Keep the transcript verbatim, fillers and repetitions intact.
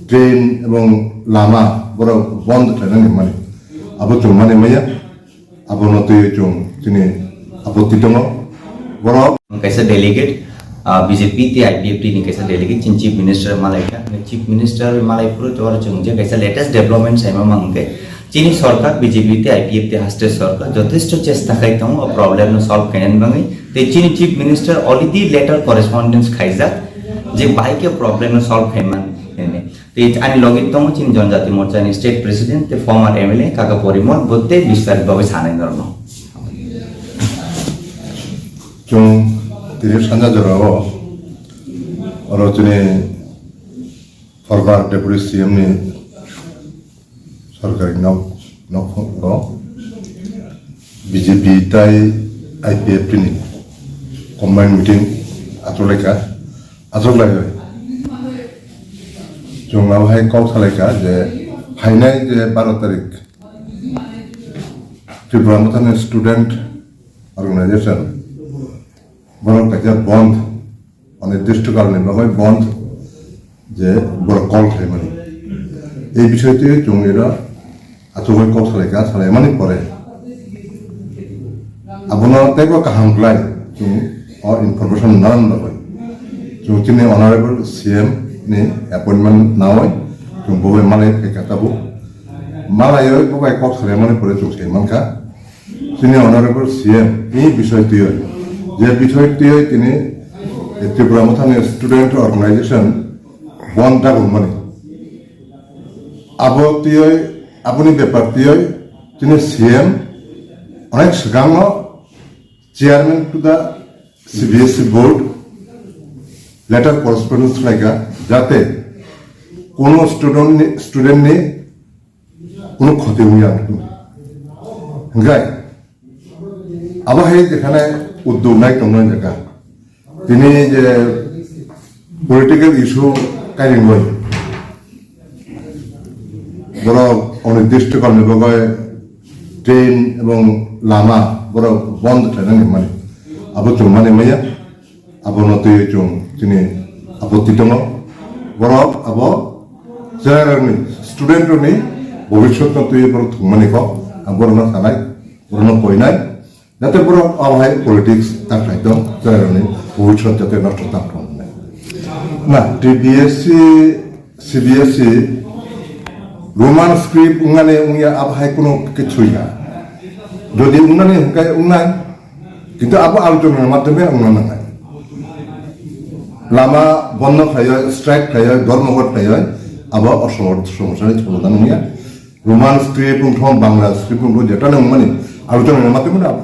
train ebong lama borok bondo khlainani mani. Abo chwng mani maya, abono twiwi chwng chini apotti tongo. Borok kaisa delegate, ah, B J P tei I P F T ni kaisa delegate chini Chief Minister malaikha. Chief Minister malai phuru oro chwng je kaisa latest development saima mang hwnkhe chini sorkar B J P tei I P F T haste sorkar jothesto chesta khai tongo o problem no solve khainani bagwi. Tei chini Chief Minister already letter correspondence khaijak je bahai khe problem no solve khaimani hwnwi. Tei ani logi tongo chini Janjati Morcha ni State President tei former M L A Kaka Porimol, bo tei bistar bagwi sanai norno. Chwng tini sanja jorao oro chini former Deputy C M ni sorkari nok, nok, nok B J P tai I P F T ni combined meeting achuk laikha, achuk lai chwng abo hai kok salaikha je phainai je baro tarik Tripura Motha ni student organization borok kaisa bond, mane district ni bagwi bond je borok call khlaimani. Ei bisoi twi chwng iro achugwi kok salaikha, salaimani pore abono teibo kaham khlai chwng o information nana bagwi chwng chini honorable C M ni appointment nawi chwng bobai malai phaikha tabuk. Malaiwi bobai kok salaimani pore chwng sai mankha. Chini honorable C M ni bisoi twiwi, je bisoi twiwi tini Tripura Motha ni student organization bond dagumani. Abo twiwi, aboni bepar twiwi chini C M onek swkangno chairman to the C B S E board letter correspondence khlaikha, jate kono student ni, student ni কোনো ক্ষতি হইয়া হতো। Hingkai abo hai jekhane uddog nai tongnai jaka tini je political issue kairing bai borok onirdisto kalni bagwi train ebong lama borok bond khlainani mani abo chwng mani maya. Abono twiwi chwng chini apotti tongo. Borok abo cherairokni, student rokni bobiswtno twiwi borok thwngmani kok ang borokno sanai, borokno koinai. Jate borok abo hai politics ta khlai tong, cherairokni bobiswt jate nosto ta tong hwnwi. Na, T B S C, C B S E, Roman script wngnani wngya abo hai kuno kichu ya. Jodi wngnani hwnkhe wngnai, Kintu abo alochonani madhyome wngna nangnai. Lama bondo khlaiwi, strike khlaiwi, dhormoghot khlaiwi, abo o somor-, somosani somadhan wngya. Roman script wngthong, Bangla script wngthong, jephano wngmani alochonani madhyome abo.